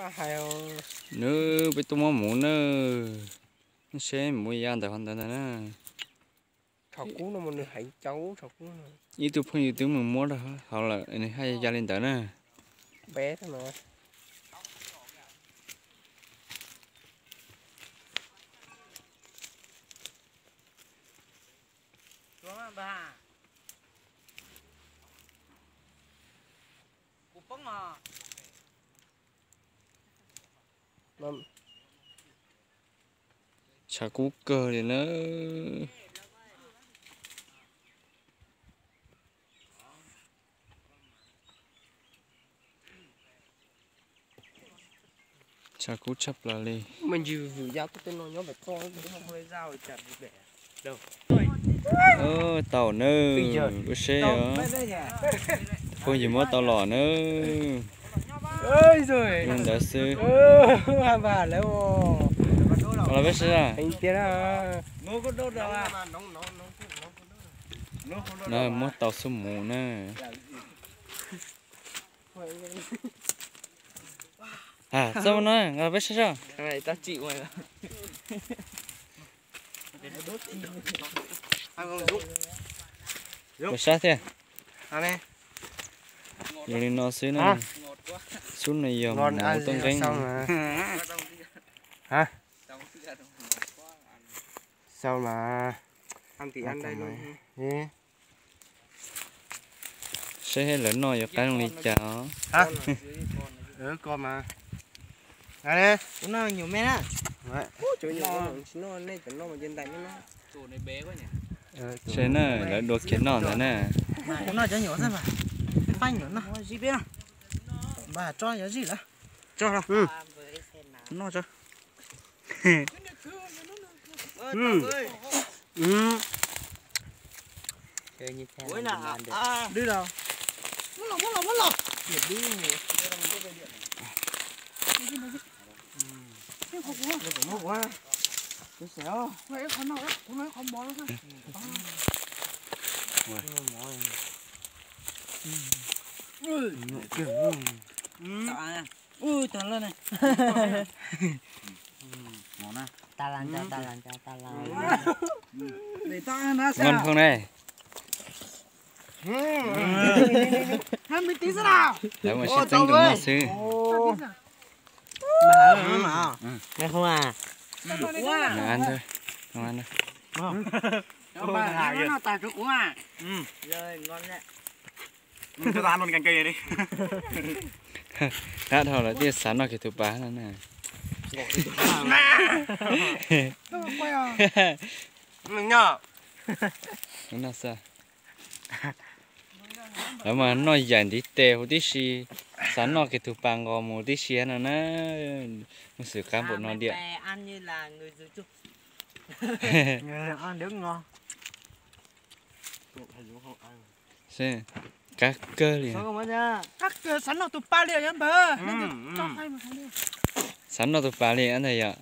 Nws peb tuaj muab mus na, seb mus ya ntawm hov ntawd ntag na. Ib tug phooj ywg twb mus muab rau hauv lawm, nws haj ya li ntawd na. Tshav kub kawg li na. Tshav kub tshaj plaws li. Tau nawb, ua seb os. Phooj ywg muab tau los nawb. Zoo ntawd xwb. Los peb saib. Na, muab tau xub mus na. Txoj no, peb saib seb. Ua sab thiab. Zoo li no xwb na. Xub no yog mus tuaj nqeeb. Saib lawv noj yuav qab zoo li cas os. Saib na, lawv dua kiag noj ntag na. Ngon phoo ne. Lawv mus sib txeeb tus noj xwb. Qab dhau lawv thiaj xav noj kiag tus pas no na. Lawv mas noj yaim ntiv tes huv tib si, xav noj kiag tus pas nqos mus tib si no na. Muaj xwm qab npaum no diam. Qab kawg li. Xav noj tus pas li ntag yom.